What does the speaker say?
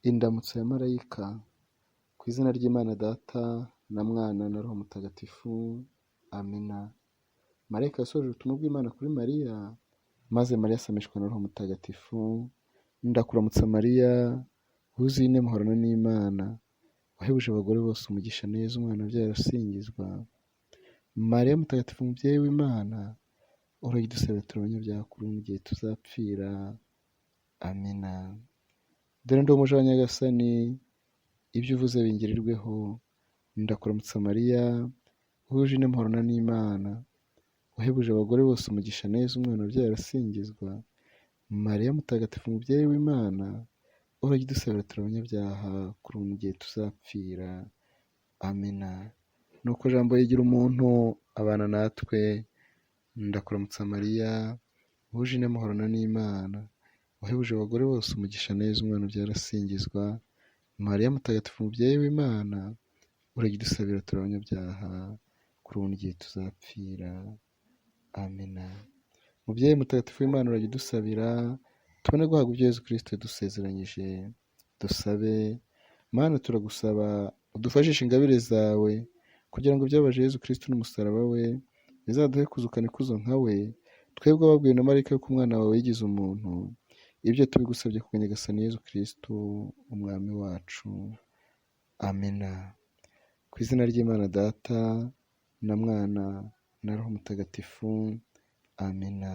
Indamutso ya Marayika. Ku izina ry'Imana Data na Mwana na Roho Mutagatifu. Amina. Marayika yasohoje ubutumwa bw'Imana kuri Mariya, maze Mariya asamishwa na Roho Mutagatifu. Ndakuramutsa Mariya, wuzuye inema uhorana n'Imana, wahebuje abagore bose umugisha na Yezu umwana wabyaye arasingizwa. Mariya Mutagatifu umubyeyi w'Imana, urajye udusabira turi abanyabyaha kuri ubu n'igihe tuzapfira. Amina. Dore ndi umuja wa Nyagasani, ibyo uvuze bingirirweho. Ndakuramutsa Mariya, wuje inema uhorana n'Imana, wahebuje abagore bose umugisha na Yezu umwana wabyaye arasingizwa. Mariya Mutagatifu umubyeyi w'Imana, urajye udusabira turi abanyabyaha kuri ubu n'igihe tuzapfira. Amina. Nuko Jambo yigira umuntu abana natwe. Ndakuramutsa Mariya, wuje inema uhorana n'Imana, wahebuje abagore bose umugisha na Yezu umwana ubyara arasingizwa. Mariya Mutagatifu umubyeyi w'Imana, urajye udusabira turi abanyabyaha kuri ubu n'igihe tuzapfira. Amina. Mubyeyi mutagatifu w'Imana, urajye udusabira tubone guhabwa ibyo Yezu Kristo yadusezeranyije. Dusabe. Mana, turagusaba udufashishe ingabire zawe kugira ngo ibyabaje Yezu Kristo n'umusaraba we bizaduhe kuzukana ikuzo nka we, twebwe ababwiwe na Marayika yuko umwana wawe yigize umuntu. Ibyo tubigusabye ku Nyagasani Yezu Kristo umwami wacu. Amina. Ku izina ry'Imana Data na Mwana na Roho Mutagatifu. Amina.